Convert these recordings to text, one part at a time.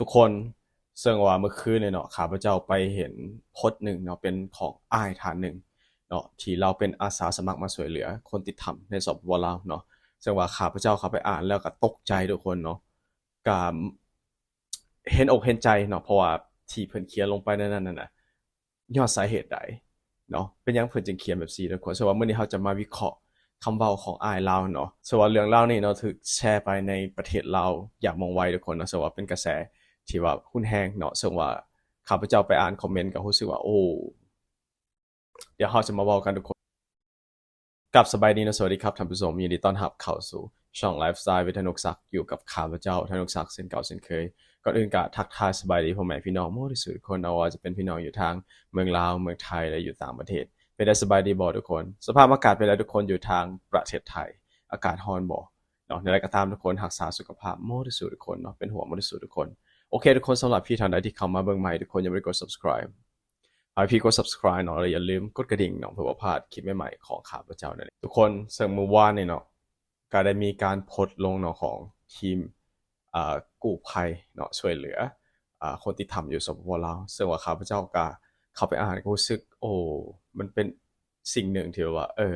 ທຸກຄົນ, ເຊິ່ງວ່າເມື່ອຄືນນີ້ເນາະ ຂ້າພະເຈົ້າໄປເຫັນໂພສໜຶ່ງເນາະ ເປັນຂອງອ້າຍທ່ານໜຶ່ງເນາະ ທີ່ລາວເປັນອາສາສະໝັກມາຊ່ວຍເຫຼືອຄົນຕິດຖ້ຳໃນ ສປປ ລາວເນາະ. ເຊິ່ງວ່າຂ້າພະເຈົ້າເຂົ້າໄປອ່ານແລ້ວກໍຕົກໃຈທຸກຄົນເນາະ, ກໍເຫັນອົກເຫັນໃຈເນາະ ເພາະວ່າທີ່ເພິ່ນຂຽນລົງໄປໃນນັ້ນນະ ຍ້ອນສາເຫດໃດເນາະ ເປັນຫຍັງເພິ່ນຈຶ່ງຂຽນແບບຊີ້ທຸກຄົນ. ເຊິ່ງວ່າມື້ນີ້ເຮົາຈະມາວິເຄາະຄຳເວົ້າຂອງອ້າຍລາວເນາະ. ເຊິ່ງວ່າເລື່ອງລາວນີ້ເນາະ ຖືກແຊໄປໃນປະເທດລາວຢ່າງວ່ອງໄວທຸກຄົນເນາະ. ເຊິ່ງວ່າເປັນກະແສທີ່ວ່າຮຸນແຮງເນາະ. ເຊິ່ງວ່າຂ້າພະເຈົ້າໄປອ່ານຄອມເມັນກໍຮູ້ສຶກວ່າ ໂອ້ ດຽວເຮົາຈະມາເວົ້າກັນທຸກຄົນ. ກັບສະບາຍດີເນາະ ສະຫວັດດີຄັບທ່ານຜູ້ຊົມ, ຍິນດີຕ້ອນຮັບເຂົ້າສູ່ຊ່ອງ Lifestyle with ທະນຸກສັກ ຢູ່ກັບຂ້າພະເຈົ້າ ທະນຸກສັກ ເຊັ່ນເກົ່າເຊັ່ນເຄີຍ. ກ່ອນອື່ນກະທັກທາຍສະບາຍດີພໍ່ແມ່ພີ່ນ້ອງໝົດທຸກຄົນເນາະ, ບໍ່ວ່າຈະເປັນພີ່ນ້ອງຢູ່ທາງເມືອງລາວ, ເມືອງໄທ ແລະ ຢູ່ຕ່າງປະເທດ. ເປັນໄດ້ສະບາຍດີບໍ່ທຸກຄົນ? ສະພາບອາກາດເປັນໃດທຸກຄົນຢູ່ທາງປະເທດໄທ? ອາກາດຮ້ອນບໍ່ເນາະ? ແນວໃດກໍຕາມທຸກຄົນ ຮັກສາສຸຂະພາບໝົດທຸກຄົນເນາະ, ເປັນຫ່ວງໝົດທຸກຄົນ. ໂອເຄທຸກຄົນ, ສຳລັບພີ່ທ່ານໃດທີ່ເຂົ້າມາເບິ່ງໃໝ່ ທຸກຄົນຢ່າລືມກົດ subscribe ໃຫ້ພີ່ກົດ subscribe ເນາະ ແລະ ຢ່າລືມກົດກະດິ່ງເນາະ ເພື່ອບໍ່ພາດຄລິບໃໝ່ໆຂອງຂ້າພະເຈົ້ານັ້ນເອງ. ທຸກຄົນ, ເຊິ່ງມື້ວານນີ້ເນາະ ກໍໄດ້ມີການໂພສລົງເນາະ ຂອງທີມ ອ່າ ກູ້ໄພເນາະ ຊ່ວຍເຫຼືອ ອ່າ ຄົນຕິດຖ້ຳຢູ່ ສປປ ລາວ. ເຊິ່ງວ່າຂ້າພະເຈົ້າກໍເຂົ້າໄປອ່ານ ກໍຮູ້ສຶກ ໂອ້ ມັນເປັນ ສິ່ງໜຶ່ງທີ່ແບບວ່າ ເອີ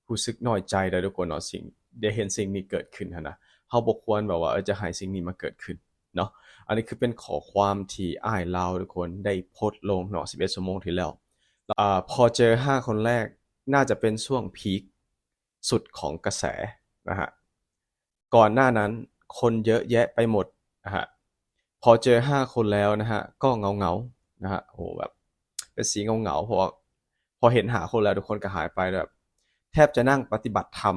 ຮູ້ສຶກນ້ອຍໃຈໄດ໋ທຸກຄົນເນາະ, ສິ່ງ ໄດ້ເຫັນສິ່ງນີ້ເກີດຂຶ້ນຫັ້ນນະ. ເຮົາບໍ່ຄວນແບບວ່າ ເອີ ຈະໃຫ້ສິ່ງນີ້ມາເກີດຂຶ້ນເນາະ. ອັນນີ້ຄືເປັນຂໍ້ຄວາມທີ່ອ້າຍລາວທຸກຄົນໄດ້ໂພສລົງເນາະ ສິບເອັດຊົ່ວໂມງທີ່ແລ້ວ. ອາ ພໍເຈີຫ້າຄົນແລກ ໜ້າຈະເປັນຊ່ວງພີກສຸດຂອງກະແສນະຮະ. ກ່ອນໜ້ານັ້ນຄົນເຍອະແຍະໄປໝົດນະຮະ. ພໍເຈີຫ້າຄົນແລ້ວນະຮະ ກໍເຫງົາໆນະຮະ. ໂອ້ ແບບເປັນສີເຫງົາໆ ເພາະວ່າພໍເຫັນຫ້າຄົນແລ້ວ ທຸກຄົນກໍຫາຍໄປ ແບບແທບຈະນັ່ງປະຕິບັດທຳ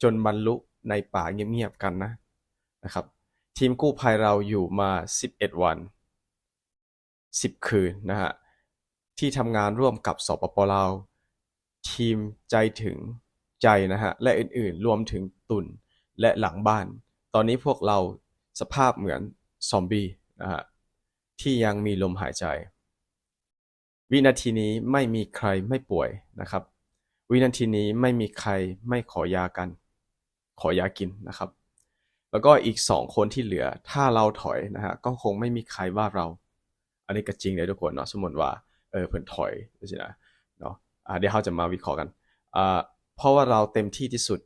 ຈົນບັນລຸໃນປ່າງຽບໆກັນນະ ນະຄັບ. ທີມກູ້ໄພເຮົາຢູ່ມາສິບເອັດວັນ ສິບຄືນນະຮະ ທີ່ທຳງານຮ່ວມກັບ ສປປ ລາວ, ທີມໃຈເຖິງໃຈນະຮະ ແລະ ອື່ນໆ ລວມເຖິງຕຸ່ນ ແລະ ຫຼັງບ້ານ. ຕອນນີ້ພວກເຮົາສະພາບເໝືອນຊອມບີ້ນະຮະ ທີ່ຍັງມີລົມຫາຍໃຈ. ວິນາທີນີ້ໄມ່ມີໃຄໄມ່ປ່ວຍນະຄັບ. ວິນາທີນີ້ໄມ່ມີໃຄໄມ່ຂໍຢາກັນ ຂໍຢາກິນນະຄັບ. ແລ້ວກໍອີກສອງຄົນທີ່ເຫຼືອ ຖ້າເຮົາຖອຍນະຮະ ກໍຄົງໄມ່ມີໃຄວ່າເຮົາ. ອັນນີ້ກໍຈິງເດ້ທຸກຄົນເນາະ. ສົມມຸດວ່າ ເອີ ເພິ່ນຖອຍຈັ່ງຊີ້ນະເນາະ. ອາ ດຽວເຮົາຈະມາວິເຄາະກັນ. ອາ ເພາະວ່າເຮົາເຕັມທີ່ທີ່ສຸດ,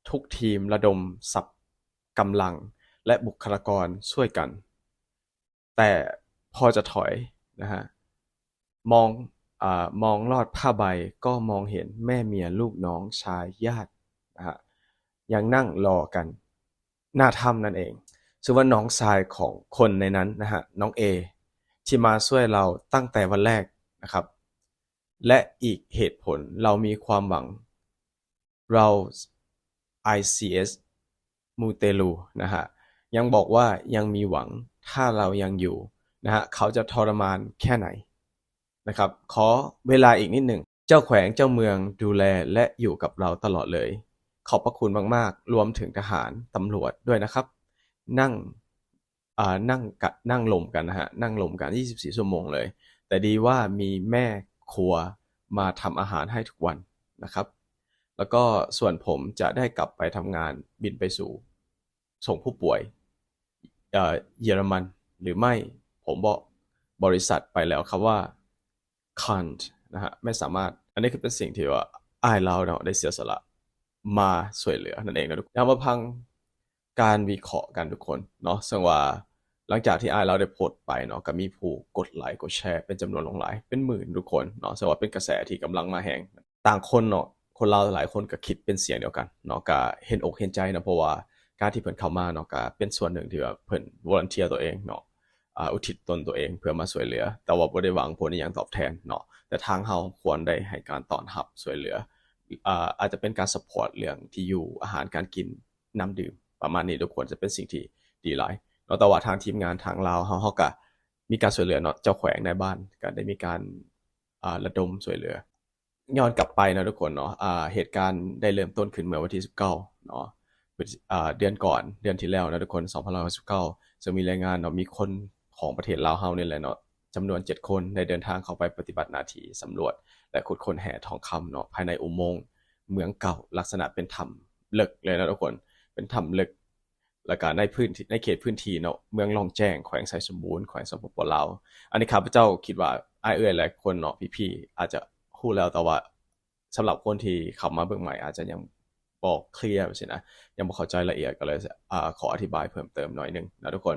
ທຸກທີມລະດົມຊັບກຳລັງ ແລະ ບຸກຄະລາກອນຊ່ວຍກັນ. ແຕ່ພໍຈະຖອຍນະຮະ ມອງ ອາ ມອງລອດຜ້າໃບກໍມອງເຫັນແມ່ເມຍລູກນ້ອງຊາຍຍາດນະຮະ ຍັງນັ່ງລໍກັນໜ້າຖ້ຳນັ້ນເອງ. ເຊິ່ງວ່ານ້ອງຊາຍຂອງຄົນໃນນັ້ນນະຮະ ນ້ອງເອ ທີ່ມາຊ່ວຍເຮົາຕັ້ງແຕ່ວັນແລກນະຄັບ ແລະ ອີກເຫດຜົນ ເຮົາມີຄວາມຫວັງ ເຮົາ ໄອຊີເອສ ມູເຕລູ ນະຮະ ຍັງບອກວ່າຍັງມີຫວັງ ຖ້າເຮົາຍັງຢູ່ນະຮະ ເຂົາຈະທໍລະມານແຄ່ໃດນະຄັບ. ຂໍເວລາອີກນິດໜຶ່ງ. ເຈົ້າແຂວງເຈົ້າເມືອງດູແລ ແລະ ຢູ່ກັບເຮົາຕະຫຼອດເລີຍ. ຂອບພະຄຸນມາກໆ, ລວມເຖິງທະຫານ, ຕຳຫຼວດດ້ວຍນະຄັບ. ນັ່ງ ອ່າ ນັ່ງກະ ນັ່ງລົມກັນນະຮະ ນັ່ງລົມກັນ ຊາວສີ່ຊົ່ວໂມງເລີຍ, ແຕ່ດີວ່າມີແມ່ຄົວມາທຳອາຫານໃຫ້ທຸກວັນນະຄັບ. ແລ້ວກໍສ່ວນຜົມຈະໄດ້ກັບໄປທຳງານ ບິນໄປສູ່ ສົ່ງຜູ້ປ່ວຍ ເອີ ເຢຍລະມັນ ຫຼື ໄມ່ ຜົມບອກບໍລິສັດໄປແລ້ວຄັບວ່າ can't ນະຮະ ໄມ່ສາມາດ. ອັນນີ້ຄືເປັນສິ່ງທີ່ວ່າອ້າຍລາວເນາະ ໄດ້ເສຍສະຫຼະມາຊ່ວຍເຫຼືອນັ້ນເອງນະ. ເຮົາມາຟັງ ການວິເຄາະກັນທຸກຄົນເນາະ. ເຊິ່ງວ່າຫຼັງຈາກທີ່ອ້າຍລາວໄດ້ໂພສໄປເນາະ ກໍມີຜູ້ກົດໄລກົດແຊເປັນຈຳນວນຫຼວງຫຼາຍ ເປັນໝື່ນທຸກຄົນເນາະ. ເຊິ່ງວ່າເປັນກະແສທີ່ກຳລັງມາແຮງ. ຕ່າງຄົນເນາະ ຄົນລາວຫຼາຍຄົນກໍຄິດເປັນສຽງດຽວກັນເນາະ ກໍເຫັນອົກເຫັນໃຈເນາະ ເພາະວ່າການທີ່ເພິ່ນເຂົ້າມາເນາະ ກໍເປັນສ່ວນໜຶ່ງທີ່ວ່າເພິ່ນ volunteer ຕົວເອງເນາະ ອາ ອຸທິດຕົນຕົວເອງເພື່ອມາຊ່ວຍເຫຼືອ ແຕ່ວ່າບໍ່ໄດ້ຫວັງຜົນອີ່ຫຍັງຕອບແທນເນາະ. ແຕ່ທາງເຮົາຄວນໄດ້ໃຫ້ການຕ້ອນຮັບຊ່ວຍເຫຼືອ ອາ ອາດຈະເປັນການ support ເລື່ອງທີ່ຢູ່ ອາຫານການກິນ ນ້ຳດື່ມ ປະມານນີ້ທຸກຄົນ ຈະເປັນສິ່ງທີ່ດີຫຼາຍເນາະ. ແຕ່ວ່າທາງທີມງານທາງລາວເຮົາ ເຮົາກະມີການຊ່ວຍເຫຼືອເນາະ ເຈົ້າແຂວງນາຍບ້ານກະໄດ້ມີການ ອາ ລະດົມຊ່ວຍເຫຼືອ. ຍ້ອນກັບໄປເນາະທຸກຄົນເນາະ ອາ ເຫດການໄດ້ເລີ່ມຕົ້ນຂຶ້ນເມື່ອວັນທີສິບເກົ້າເນາະ ອາ ເດືອນກ່ອນ ເດືອນທີ່ແລ້ວເນາະທຸກຄົນ ສອງພັນຫ້າຮ້ອຍຫົກສິບເກົ້າ ເຊິ່ງມີລາຍງານເນາະ ມີຄົນຂອງປະເທດລາວເຮົານີ້ແຫຼະເນາະ ຈຳນວນເຈັດຄົນ ໄດ້ເດີນທາງເຂົ້າໄປປະຕິບັດໜ້າທີ່ສຳຫຼວດ ແລະ ຂຸດຄົ້ນແຮ່ທອງຄຳເນາະ ພາຍໃນອຸໂມງເມືອງເກົ່າ ລັກສະນະເປັນຖ້ຳເລິກເລີຍເນາະທຸກຄົນ ເປັນຖ້ຳເລິກ ແລ້ວກະໃນພື້ນທີ່ ໃນເຂດພື້ນທີ່ເນາະ ເມືອງລ້ອງແຈ້ງ ແຂວງໄຊສົມບູນ ແຂວງ ສປປ ລາວ. ອັນນີ້ຂ້າພະເຈົ້າຄິດວ່າອ້າຍເອື້ອຍຫຼາຍຄົນເນາະ ພີ່ໆ ອາດຈະຮູ້ແລ້ວ ແຕ່ວ່າສຳລັບຄົນທີ່ເຂົ້າມາເບິ່ງໃໝ່ ອາດຈະຍັງບໍ່ເຄລຍ ຈັ່ງຊີ້ນະ ຍັງບໍ່ເຂົ້າໃຈລະອຽດ ກໍເລີຍ ອາ ຂໍອະທິບາຍເພີ່ມເຕີມໜ້ອຍໜຶ່ງເນາະທຸກຄົນ.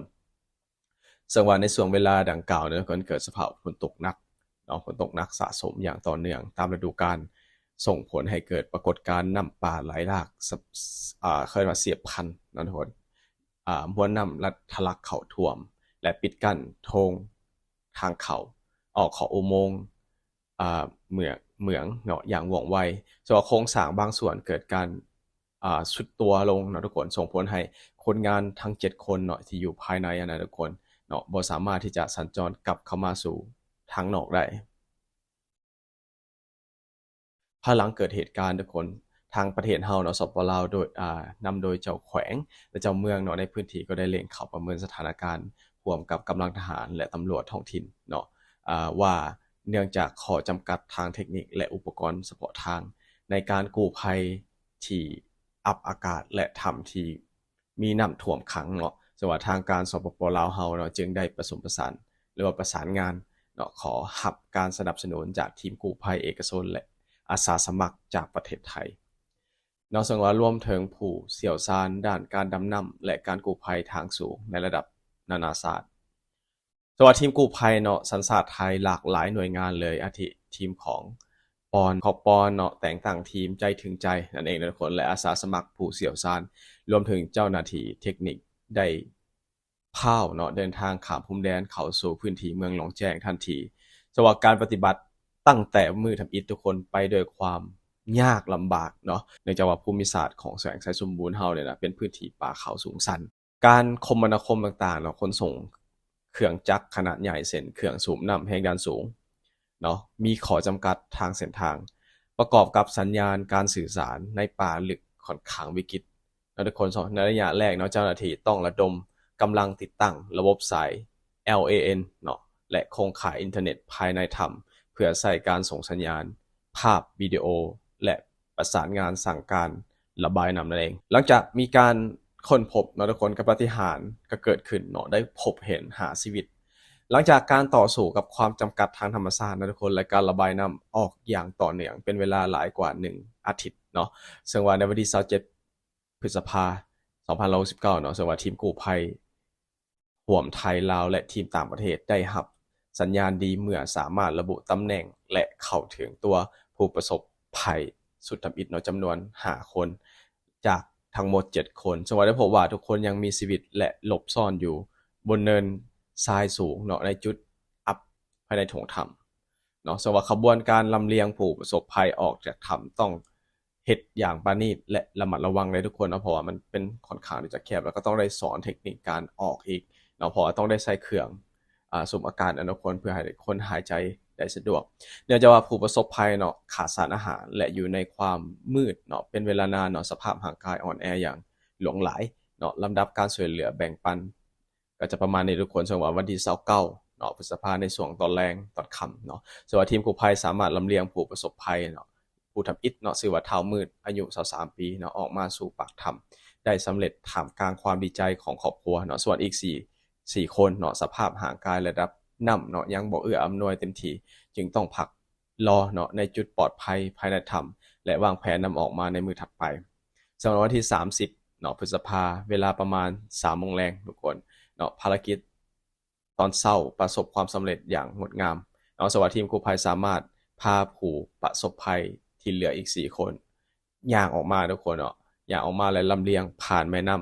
ເຊິ່ງວ່າໃນຊ່ວງເວລາດັ່ງກ່າວເນາະ ມັນເກີດສະພາບຝົນຕົກໜັກເນາະ ຝົນຕົກໜັກສະສົມຢ່າງຕໍ່ເນື່ອງຕາມລະດູການ ສົ່ງຜົນໃຫ້ເກີດປາກົດການນ້ຳປ່າໄຫຼຫຼາກ ສະ ອາ ເອີ້ນວ່າສຽບພັນເນາະທຸກຄົນ. ອາ ມວນນ້ຳລັດທະລັກເຂົ້າຖ້ວມ ແລະ ປິດກັ້ນໂທງທາງເຂົ້າອອກຂອງອຸໂມງ ອາ ເມືອງ ເມືອງເນາະ ຢ່າງວ່ອງໄວ, ເຊິ່ງວ່າໂຄງສ້າງບາງສ່ວນເກີດການ ອາ ຊຸດຕົວລົງເນາະທຸກຄົນ, ສົ່ງຜົນໃຫ້ຄົນງານທັງເຈັດຄົນເນາະ ທີ່ຢູ່ພາຍໃນຫັ້ນນະທຸກຄົນເນາະ ບໍ່ສາມາດທີ່ຈະສັນຈອນກັບເຂົ້າມາສູ່ທາງນອກໄດ້. ພາຍຫຼັງເກີດເຫດການທຸກຄົນ ທາງປະເທດເຮົາເນາະ ສປປ ລາວ ໂດຍ ອາ ນຳໂດຍເຈົ້າແຂວງ ແລະ ເຈົ້າເມືອງເນາະ ໃນພື້ນທີ່ກໍໄດ້ເລັ່ງເຂົ້າປະເມີນສະຖານະການ ຮ່ວມກັບກຳລັງທະຫານ ແລະ ຕຳຫຼວດທ້ອງຖິ່ນເນາະ ອາ ວ່າເນື່ອງຈາກຂໍ້ຈຳກັດທາງເທັກນິກ ແລະ ອຸປະກອນສະເພາະທາງ ໃນການກູ້ໄພທີ່ອັບອາກາດ ແລະ ຖ້ຳທີ່ ມີນ້ຳຖ້ວມຂັງເນາະ, ເຊິ່ງວ່າທາງການ ສປປ ລາວ ເຮົາເນາະ ຈຶ່ງໄດ້ປະສົມປະສານ ຫຼືວ່າປະສານງານເນາະ ຂໍຮັບການສະໜັບສະໜູນຈາກທີມກູ້ໄພເອກະຊົນ ແລະ ອາສາສະໝັກຈາກປະເທດໄທເນາະ, ເຊິ່ງວ່າລວມເຖິງຜູ້ຊ່ຽວຊານດ້ານການດຳນ້ຳ ແລະ ການກູ້ໄພທາງສູງໃນລະດັບນານາຊາດ. ເຊິ່ງວ່າທີມກູ້ໄພເນາະ ສັນຊາດໄທຫຼາກຫຼາຍໜ່ວຍງານເລີຍ ອາທິທີມຂອງປອນ ຂອງປອນເນາະ ແຕ່ງຕັ້ງທີມໃຈເຖິງໃຈນັ້ນເອງເນາະທຸກຄົນ ແລະ ອາສາສະໝັກຜູ້ຊ່ຽວຊານ ລວມເຖິງເຈົ້າໜ້າທີ່ເທັກນິກ ໄດ້ພາວເນາະ ເດີນທາງຂ້າມພົມແດນເຂົ້າສູ່ພື້ນທີ່ເມືອງລ້ອງແຈ້ງທັນທີ. ເຊິ່ງວ່າການປະຕິບັດຕັ້ງແຕ່ມື້ທຳອິດທຸກຄົນ ໄປດ້ວຍຄວາມຍາກລຳບາກເນາະ ເນື່ອງຈາກວ່າພູມິສາດຂອງແຂວງໄຊສົມບູນເຮົານີ້ນະ ເປັນພື້ນທີ່ປ່າເຂົາສູງຊັນ. ການຄົມມະນາຄົມຕ່າງໆເນາະ ຂົນສົ່ງເຄື່ອງຈັກຂະໜາດໃຫຍ່ ເຊັ່ນ ເຄື່ອງສູບນ້ຳແຮງດັນສູງເນາະ ມີຂໍ້ຈຳກັດທາງເສັ້ນທາງ ປະກອບກັບສັນຍານການສື່ສານໃນປ່າລຶກຂ້ອນຂ້າງວິກິດເນາະທຸກຄົນ. ໃນໄລຍະແລກເນາະ ເຈົ້າໜ້າທີ່ຕ້ອງລະດົມກຳລັງຕິດຕັ້ງລະບົບສາຍ ແອລ ເອ ເອັນ ເນາະ ແລະ ໂຄງຂ່າຍອິນເຕີເນັດພາຍໃນຖ້ຳ ເພື່ອໃຊ້ການສົ່ງສັນຍານ ພາບ, ວິດີໂອ ແລະ ປະສານງານສັ່ງການລະບາຍນ້ຳນັ້ນເອງ. ຫຼັງຈາກມີການຄົ້ນພົບເນາະທຸກຄົນ ກັບປາຕິຫານກໍເກີດຂຶ້ນເນາະ ໄດ້ພົບເຫັນຫ້າຊີວິດ. ຫຼັງຈາກການຕໍ່ສູ້ກັບຄວາມຈຳກັດທາງທຳມະຊາດເນາະທຸກຄົນ ແລະ ການລະບາຍນ້ຳອອກຢ່າງຕໍ່ເນື່ອງເປັນເວລາຫຼາຍກວ່າໜຶ່ງອາທິດເນາະ ເຊິ່ງວ່າໃນວັນທີຊາວເຈັດ ພຶດສະພາ ສອງພັນຊາວເກົ້າເນາະ ເຊິ່ງວ່າທີມກູ້ໄພ ຮ່ວມໄທ, ລາວ ແລະ ທີມຕ່າງປະເທດ ໄດ້ຮັບສັນຍານດີເມື່ອສາມາດລະບຸຕຳແໜ່ງ ແລະ ເຂົ້າເຖິງຕົວຜູ້ປະສົບໄພຊຸດທຳອິດເນາະ ຈຳນວນຫ້າຄົນ ຈາກທັງໝົດເຈັດຄົນ, ເຊິ່ງວ່າໄດ້ພົບວ່າທຸກຄົນຍັງມີຊີວິດ ແລະ ຫຼົບຊ້ອນຢູ່ບົນເນີນຊາຍສູງເນາະ ໃນຈຸດອັບພາຍໃນໂຖງຖ້ຳເນາະ, ເຊິ່ງວ່າຂະບວນການລຳລຽງຜູ້ປະສົບໄພອອກຈາກຖ້ຳຕ້ອງ ເຮັດຢ່າງປານີດ ແລະ ລະມັດລະວັງເລີຍທຸກຄົນເນາະ ເພາະວ່າມັນເປັນຂ້ອນຂ້າງທີ່ຈະແຄບ ແລ້ວກໍຕ້ອງໄດ້ສອນເທັກນິກການອອກອີກເນາະ ເພາະວ່າຕ້ອງໄດ້ໃຊ້ເຄື່ອງ ອາ ສູບອາກາດເນາະ ເພື່ອໃຫ້ຄົນຫາຍໃຈໄດ້ສະດວກ. ເນື່ອງຈາກວ່າຜູ້ປະສົບໄພເນາະ ຂາດສານອາຫານ ແລະ ຢູ່ໃນຄວາມມືດເນາະ ເປັນເວລານານເນາະ ສະພາບຮ່າງກາຍອ່ອນແອຢ່າງຫຼວງຫຼາຍເນາະ. ລຳດັບການຊ່ວຍເຫຼືອແບ່ງປັນ ກໍຈະປະມານນີ້ທຸກຄົນ, ເຊິ່ງວ່າວັນທີຊາວເກົ້າເນາະ ພຶດສະພາ ໃນຊ່ວງຕອນແລງຕອນຄ່ຳເນາະ ເຊິ່ງວ່າທີມກູ້ໄພສາມາດລຳລຽງຜູ້ປະສົບໄພເນາະ ຜູ້ທຳອິດເນາະ ຊື່ວ່າທ້າວມືດ ອາຍຸຊາວສາມປີເນາະ ອອກມາສູ່ປາກຖ້ຳໄດ້ສຳເລັດ ທ່າມກາງຄວາມດີໃຈຂອງຄອບຄົວເນາະ. ສ່ວນອີກສີ່ ສີ່ຄົນເນາະ ສະພາບຮ່າງກາຍ ລະດັບນ້ຳເນາະ ຍັງບໍ່ເອື້ອອຳນວຍເຕັມທີ່ ຈຶ່ງຕ້ອງພັກ ລໍເນາະ ໃນຈຸດປອດໄພພາຍໃນຖ້ຳ ແລະ ວາງແຜນນຳອອກມາໃນມື້ຖັດໄປ. ສຳລັບວັນທີສາມສິບເນາະ ພຶດສະພາ ເວລາປະມານສາມໂມງແລງທຸກຄົນເນາະ ພາລະກິດຕອນເຊົ້າປະສົບຄວາມສຳເລັດຢ່າງງົດງາມເນາະ, ເຊິ່ງວ່າທີມກູ້ໄພສາມາດພາຜູ້ປະສົບໄພທີ່ເຫຼືອອີກສີ່ຄົນ ຍ່າງອອກມາທຸກຄົນເນາະ ຍ່າງອອກມາ ແລະ ລຳລຽງຜ່ານແມ່ນ້ຳ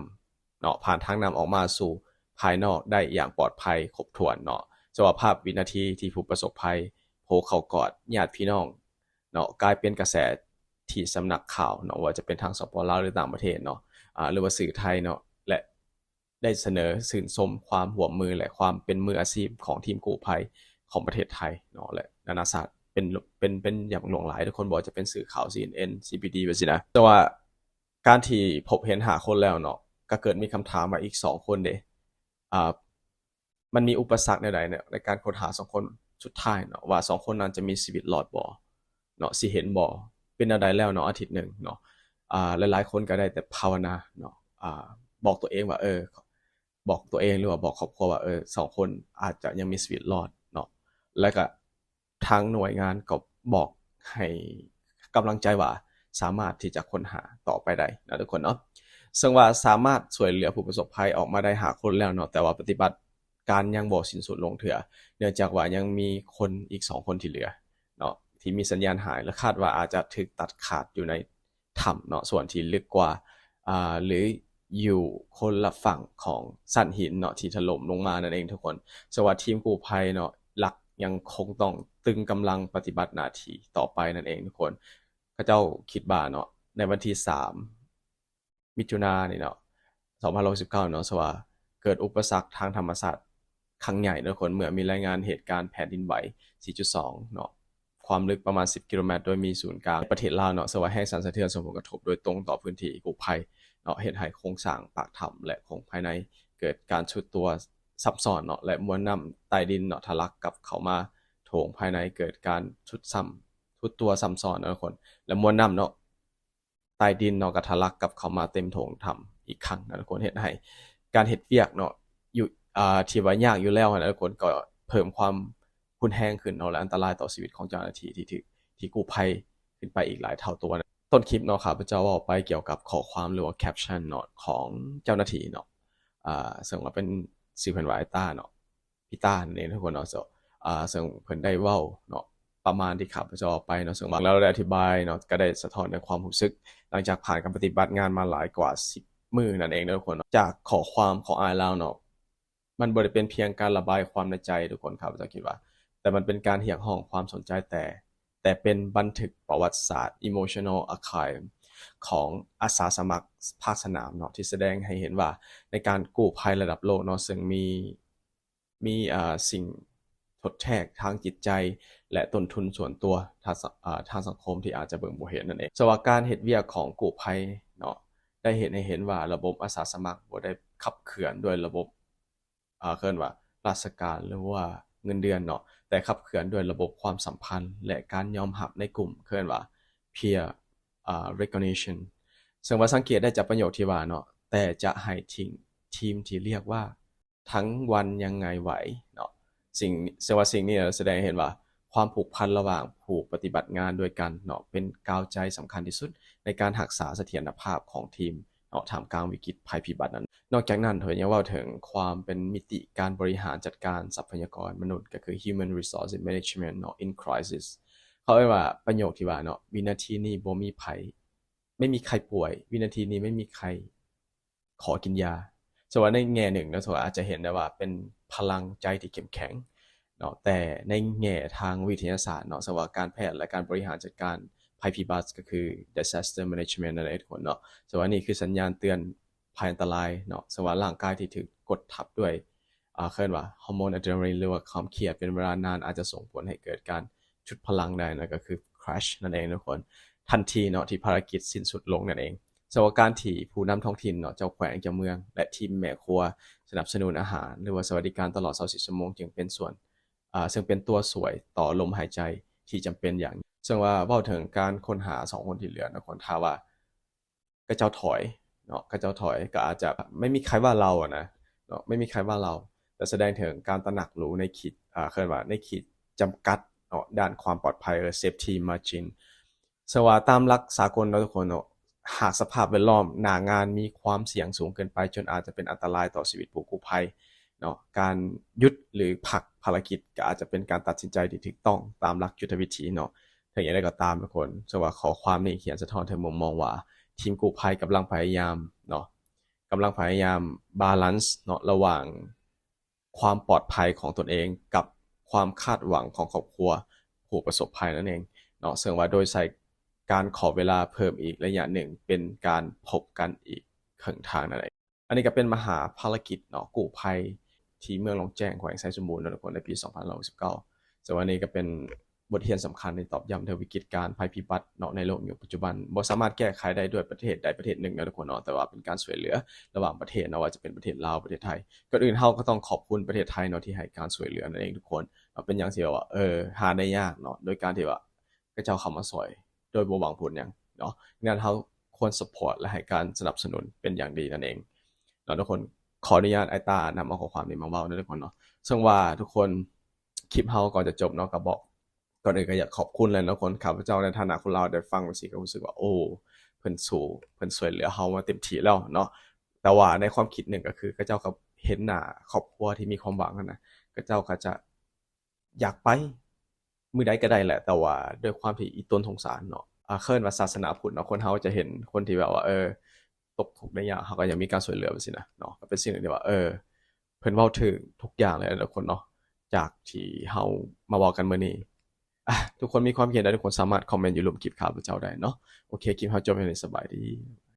ເນາະ ຜ່ານທາງນ້ຳອອກມາສູ່ພາຍນອກໄດ້ຢ່າງປອດໄພຄົບຖ້ວນເນາະ. ສະພາບວິນາທີທີ່ຜູ້ປະສົບໄພໂຜເຂົ້າກອດຍາດພີ່ນ້ອງເນາະ ກາຍເປັນກະແສທີ່ສຳນັກຂ່າວເນາະ ວ່າຈະເປັນທາງ ສປປ ລາວ ຫຼື ຕ່າງປະເທດເນາະ ອາ ຫຼືວ່າສື່ໄທເນາະ ແລະ ໄດ້ສະເໜີຊື່ນຊົມຄວາມຮ່ວມມື ແລະ ຄວາມເປັນມືອາຊີບຂອງທີມກູ້ໄພຂອງປະເທດໄທເນາະ ແລະ ນານາຊາດ ເປັນ ເປັນ ເປັນຢ່າງຫຼວງຫຼາຍທຸກຄົນ ບໍ່ວ່າຈະເປັນສື່ຂ່າວ ຊີເອັນເອັນ ຊີບີທີ ແບບຊີ້ນະ. ແຕ່ວ່າການທີ່ພົບເຫັນຫ້າຄົນແລ້ວເນາະ ກໍເກີດມີຄຳຖາມວ່າອີກສອງຄົນເດ ອາ ມັນມີອຸປະສັກແນວໃດເນາະ ໃນການຄົ້ນຫາສອງຄົນສຸດທ້າຍເນາະ ວ່າສອງຄົນນັ້ນຈະມີຊີວິດລອດບໍ່ເນາະ ຊິເຫັນບໍ່ ເປັນແນວໃດແລ້ວເນາະ ອາທິດໜຶ່ງເນາະ ອາ ຫຼາຍໆຄົນກໍໄດ້ແຕ່ພາວະນາເນາະ ອາ ບອກຕົວເອງວ່າ ເອີ ບອກຕົວເອງ ຫຼືວ່າບອກຄອບຄົວວ່າ ເອີ ສອງຄົນອາດຈະຍັງມີຊີວິດລອດເນາະ ແລະກະທາງໜ່ວຍງານກໍບອກໃຫ້ກຳລັງໃຈວ່າສາມາດທີ່ຈະຄົ້ນຫາຕໍ່ໄປໄດ້ນະທຸກຄົນເນາະ. ເຊິ່ງວ່າສາມາດຊ່ວຍເຫຼືອຜູ້ປະສົບໄພອອກມາໄດ້ຫ້າຄົນແລ້ວເນາະ ແຕ່ວ່າປະຕິບັດການຍັງບໍ່ສິ້ນສຸດລົງເທື່ອ ເນື່ອງຈາກວ່າຍັງມີຄົນອີກສອງຄົນທີ່ເຫຼືອເນາະ ທີ່ມີສັນຍານຫາຍ ແລະຄາດວ່າອາດຈະຖືກຕັດຂາດຢູ່ໃນ ຖ້ຳເນາະ ສ່ວນທີ່ເລິກກວ່າ ອ່າ ຫຼືຢູ່ຄົນລະຝັ່ງຂອງຊັ້ນຫີນເນາະ ທີ່ຖະຫຼົ່ມລົງມານັ້ນເອງທຸກຄົນ. ເຊິ່ງວ່າທີມກູ້ໄພເນາະ ຫຼັກຍັງຄົງຕ້ອງຕຶງກຳລັງປະຕິບັດໜ້າທີ່ຕໍ່ໄປນັ້ນເອງທຸກຄົນ. ເຂົາເຈົ້າຄິດວ່າເນາະ ໃນວັນທີສາມ ມິຖຸນານີ້ເນາະ ສອງພັນຊາວເກົ້າເນາະ ເຊິ່ງວ່າເກີດອຸປະສັກທາງທຳມະຊາດ ຄັ້ງໃຫຍ່ເນາະທຸກຄົນ ເມື່ອມີລາຍງານເຫດການແຜ່ນດິນໄຫວ ສີ່ຈຸດສອງ ເນາະ ຄວາມເລິກປະມານ ສິບ ກິໂລແມັດ ໂດຍມີສູນກາງປະເທດລາວເນາະ ເຊິ່ງວ່າແຮງສັ່ນສະເທືອນສົ່ງຜົນກະທົບໂດຍຕົງຕໍ່ພື້ນທີ່ກູ້ໄພເນາະ ເຮັດໃຫ້ໂຄງສ້າງປາກຖ້ຳ ແລະ ໂຄງພາຍໃນເກີດການຊຸດຕົວຊ້ຳຊ້ອນເນາະ ແລະ ມວນນ້ຳໃຕ້ດິນເນາະ ທະລັກກັບເຂົ້າມາໂຖງພາຍໃນ ເກີດການຊຸດຊ້ຳ ຊຸດຕົວຊ້ຳຊ້ອນເນາະທຸກຄົນ ແລະ ມວນນ້ຳເນາະ ໃຕ້ດິນເນາະ ກໍທະລັກກັບເຂົ້າມາເຕັມໂຖງຖ້ຳອີກຄັ້ງນະທຸກຄົນ ເຮັດໃຫ້ການເຮັດວຽກເນາະ ຢູ່ ອ່າ ທີ່ວ່າຍາກຢູ່ແລ້ວນະທຸກຄົນ ກໍເພີ່ມຄວາມຮຸນແຮງຂຶ້ນເນາະ ແລະ ອັນຕະລາຍຕໍ່ຊີວິດຂອງເຈົ້າໜ້າທີ່ທີ່ຖືກ ທີ່ກູ້ໄພຂຶ້ນໄປອີກຫຼາຍເທົ່າຕົວ. ຕົ້ນຄລິບເນາະ ຂ້າພະເຈົ້າເວົ້າໄປກ່ຽວກັບຂໍ້ຄວາມ ຫຼືວ່າ caption ເນາະ ຂອງເຈົ້າໜ້າທີ່ເນາະ ອ່າ ເຊິ່ງວ່າເປັນ ຊື່ເພິ່ນວ່າ ໄອ້ຕ້າ ເນາະ ພິຕ້ານັ້ນເອງທຸກຄົນເນາະ ເຊິ່ງ ເຊິ່ງເພິ່ນໄດ້ເວົ້າເນາະ ປະມານທີ່ຂ້າພະເຈົ້າເວົ້າໄປເນາະ ເຊິ່ງວ່າແລ້ວໄດ້ອະທິບາຍເນາະ ກໍໄດ້ສະທ້ອນໃນຄວາມຮູ້ສຶກ ຫຼັງຈາກຜ່ານການປະຕິບັດງານມາຫຼາຍກວ່າສິບມື້ນັ້ນເອງເນາະທຸກຄົນເນາະ. ຈາກຂໍ້ຄວາມຂອງອ້າຍລາວເນາະ ມັນບໍ່ໄດ້ເປັນພຽງການລະບາຍຄວາມໃນໃຈທຸກຄົນ ຂ້າພະເຈົ້າຄິດວ່າ ແຕ່ມັນເປັນການຮຽກຮ້ອງຄວາມສົນໃຈ ແຕ່ ແຕ່ເປັນບັນທຶກປະຫວັດສາດ emotional archive ຂອງອາສາສະໝັກພາກສະໜາມເນາະ ທີ່ສະແດງໃຫ້ເຫັນວ່າໃນການກູ້ໄພລະດັບໂລກເນາະ ເຊິ່ງມີ ມີ ເອີ ສິ່ງທົດແທກທາງຈິດໃຈ ແລະ ຕົ້ນທຶນສ່ວນຕົວທາງ ເອີ ທາງສັງຄົມທີ່ອາດຈະເບິ່ງບໍ່ເຫັນນັ້ນເອງ. ສະວ່າການເຮັດວຽກຂອງກູ້ໄພເນາະ ໄດ້ເຮັດໃຫ້ເຫັນວ່າລະບົບອາສາສະໝັກບໍ່ໄດ້ຂັບເຄື່ອນດ້ວຍລະບົບ ເອີ ເອີ້ນວ່າລາຊະການ ຫຼືວ່າເງິນເດືອນເນາະ ແຕ່ຂັບເຄື່ອນດ້ວຍລະບົບຄວາມສຳພັນ ແລະ ການຍອມຮັບໃນກຸ່ມ ເອີ້ນວ່າ peer ເອີ recognition ເຊິ່ງວ່າສັງເກດໄດ້ຈາກປະໂຫຍກທີ່ວ່າເນາະ ແຕ່ຈະໃຫ້ທີມ ທີມທີ່ຮຽກວ່າ ທັງວັນຍັງໄງໄຫວເນາະ ສິ່ງ ເຊິ່ງວ່າສິ່ງນີ້ສະແດງໃຫ້ເຫັນວ່າຄວາມຜູກພັນລະຫວ່າງຜູ້ປະຕິບັດງານດ້ວຍກັນເນາະ ເປັນກາວໃຈສຳຄັນທີ່ສຸດໃນການຮັກສາສະຖຽນນະພາບຂອງທີມເນາະ ທ່າມກາງວິກິດໄພພິບັດນັ້ນ. ນອກຈາກນັ້ນ ເພິ່ນຍັງເວົ້າເຖິງຄວາມເປັນມິຕິການບໍລິຫານຈັດການຊັບພະຍາກອນມະນຸດ ກໍຄື human resource management ເນາະ in crisis ເຂົາເອີ້ນວ່າປະໂຫຍກທີ່ວ່າເນາະ ວິນາທີນີ້ບໍ່ມີໃຜ ໄມ່ມີໃຄປ່ວຍ ວິນາທີນີ້ໄມ່ມີໃຄ ຂໍກິນຢາ. ເຊິ່ງວ່າໃນແງ່ໜຶ່ງເນາະ ເຊິ່ງວ່າອາດຈະເຫັນໄດ້ວ່າເປັນພະລັງໃຈທີ່ເຂັ້ມແຂງເນາະ ແຕ່ໃນແງ່ທາງວິທະຍາສາດເນາະ ເຊິ່ງວ່າການແພດ ແລະ ການບໍລິຫານຈັດການໄພພິບັດ ກໍຄື disaster management ນັ້ນເອງທຸກຄົນເນາະ ເຊິ່ງວ່ານີ້ຄືສັນຍານເຕືອນໄພອັນຕະລາຍເນາະ ເຊິ່ງວ່າຮ່າງກາຍທີ່ຖືກກົດທັບດ້ວຍ ອ່າ ເອີ້ນວ່າຮໍໂມນອາດຣະນາລີນ ຫຼືວ່າຄວາມຄຽດເປັນເວລານານ ອາດຈະສົ່ງຜົນໃຫ້ເກີດການຊຸດພະລັງໄດ້ ນັ້ນກໍຄື crash ນັ້ນເອງທຸກຄົນ ທັນທີເນາະ ທີ່ພາລະກິດສິ້ນສຸດລົງນັ້ນເອງ. ສຳລັບການທີ່ຜູ້ນຳທ້ອງຖິ່ນເນາະ ເຈົ້າແຂວງເຈົ້າເມືອງ ແລະ ທີມແມ່ຄົວສະໜັບສະໜູນອາຫານ ຫຼືວ່າສະຫວັດດີການຕະຫຼອດຊາວສີ່ຊົ່ວໂມງ ຈຶ່ງເປັນສ່ວນ ອ່າ ເຊິ່ງເປັນຕົວຊ່ວຍຕໍ່ລົມຫາຍໃຈທີ່ຈຳເປັນຢ່າງ. ເຊິ່ງວ່າເວົ້າເຖິງການຄົ້ນຫາສອງຄົນທີ່ເຫຼືອເນາະ ຄົນ ຖ້າວ່າ ຂະເຈົ້າຖອຍເນາະ ຂະເຈົ້າຖອຍ ກໍອາດຈະ ໄມ່ມີໃຄວ່າເຮົາອະນະເນາະ ໄມ່ມີໃຄວ່າເຮົາ ແຕ່ສະແດງເຖິງການຕະໜັກຮູ້ໃນຂີດ ອ່າ ເອີ້ນວ່າໃນຂີດຈຳກັດເນາະ ດ້ານຄວາມປອດໄພ ຫຼື safety margin. ເຊິ່ງວ່າຕາມຫຼັກສາກົນເນາະທຸກຄົນເນາະ ຫາກສະພາບແວດລ້ອມໜ້າງານມີຄວາມສ່ຽງສູງເກີນໄປ ຈົນອາດຈະເປັນອັນຕະລາຍຕໍ່ຊີວິດຜູ້ກູ້ໄພເນາະ ການຢຸດ ຫຼື ພັກພາລະກິດ ກໍອາດຈະເປັນການຕັດສິນໃຈທີ່ຖືກຕ້ອງຕາມຫຼັກຍຸດທະວິທີເນາະ. ເຖິງຢ່າງໃດກໍຕາມທຸກຄົນ ເຊິ່ງວ່າຂໍ້ຄວາມນີ້ຂຽນສະທ້ອນເຖິງມຸມມອງວ່າ ທີມກູ້ໄພກຳລັງພະຍາຍາມເນາະ ກຳລັງພະຍາຍາມບາລານເນາະ ລະຫວ່າງຄວາມປອດໄພຂອງຕົນເອງກັບຄວາມຄາດຫວັງຂອງຄອບຄົວຜູ້ປະສົບໄພນັ້ນເອງເນາະ ເຊິ່ງວ່າໂດຍໃຊ້ການຂໍເວລາເພີ່ມອີກໄລຍະໜຶ່ງ ເປັນການພົບກັນອີກເຄິ່ງທາງນັ້ນເອງ. ອັນນີ້ກໍເປັນມະຫາພາລະກິດເນາະ ກູ້ໄພທີ່ເມືອງຫຼວງແຈ້ງ ແຂວງໄຊສົມບູນເນາະທຸກຄົນ ໃນປີສອງພັນຊາວເກົ້າ ເຊິ່ງວ່ານີ້ກໍເປັນບົດຮຽນສຳຄັນທີ່ຕອກຢ້ຳເຖິງວິກິດການໄພພິບັດເນາະ ໃນໂລກຍຸກປັດຈຸບັນ ບໍ່ສາມາດແກ້ໄຂໄດ້ດ້ວຍປະເທດໃດປະເທດໜຶ່ງເນາະທຸກຄົນເນາະ ແຕ່ວ່າເປັນການຊ່ວຍເຫຼືອລະຫວ່າງປະເທດເນາະ ວ່າຈະເປັນປະເທດລາວ ປະເທດໄທ. ກ່ອນອື່ນເຮົາກໍຕ້ອງຂອບຄຸນປະເທດໄທເນາະ ທີ່ໃຫ້ການຊ່ວຍເຫຼືອນັ້ນເອງທຸກຄົນເນາະ ເປັນຫຍັງທີ່ແບບວ່າ ເອີ ຫາໄດ້ຍາກເນາະ ໂດຍການທີ່ວ່າ ຂະເຈົ້າເຂົ້າມາຊ່ວຍໂດຍບໍ່ຫວັງຜົນຫຍັງເນາະ ດັ່ງນັ້ນເຮົາຄວນ support ແລະ ໃຫ້ການສະໜັບສະໜູນເປັນຢ່າງດີນັ້ນເອງ. ເນາະທຸກຄົນ. ຂໍອະນຸຍາດອ້າຍຕ້ານຳເອົາຂໍ້ຄວາມນີ້ມາເວົ້າເນາະທຸກຄົນເນາະ. ເຊິ່ງວ່າທຸກຄົນ ຄລິບເຮົາກ່ອນຈະຈົບເນາະ ກໍບອກ ກ່ອນອື່ນກໍຢາກຂອບຄຸນແຫຼະເນາະທຸກຄົນ. ຂ້າພະເຈົ້າໃນຖານະຄົນລາວໄດ້ຟັງຈັ່ງຊີ້ ກໍຮູ້ສຶກວ່າ ໂອ້ ເພິ່ນສູ້ ເພິ່ນຊ່ວຍເຫຼືອເຮົາມາເຕັມທີ່ແລ້ວເນາະ. ແຕ່ວ່າໃນຄວາມຄິດໜຶ່ງກໍຄື ເຂົາເຈົ້າກໍເຫັນໜ້າຄອບຄົວທີ່ມີຄວາມຫວັງຫັ້ນນະ ເຂົາເຈົ້າກໍຈະ ຢາກໄປມື້ໃດກໍໄດ້ແຫຼະ ແຕ່ວ່າດ້ວຍຄວາມທີ່ອີ່ຕົນສົງສານເນາະ ອາ ເອີ້ນວ່າສາສະໜາພຸດເນາະ ຄົນເຮົາຈະເຫັນຄົນທີ່ແບບວ່າ ເອີ ຕົກທຸກໄດ້ຍາກ ເຮົາກໍຢາກມີການຊ່ວຍເຫຼືອ ແບບຊີ້ນະເນາະ. ກໍເປັນສິ່ງໜຶ່ງທີ່ວ່າ ເອີ ເພິ່ນເວົ້າຖືກທຸກຢ່າງເລີຍເນາະທຸກຄົນເນາະ ຈາກທີ່ເຮົາມາເວົ້າກັນມື້ນີ້. ອາ ທຸກຄົນມີຄວາມຄິດເຫັນໃດ ທຸກຄົນສາມາດຄອມເມັນຢູ່ລຸ່ມຄລິບຂ້າພະເຈົ້າໄດ້ເນາະ. ໂອເຄ ຄລິບເຮົາຈົບແຄ່ນີ້ ສະບາຍດີ.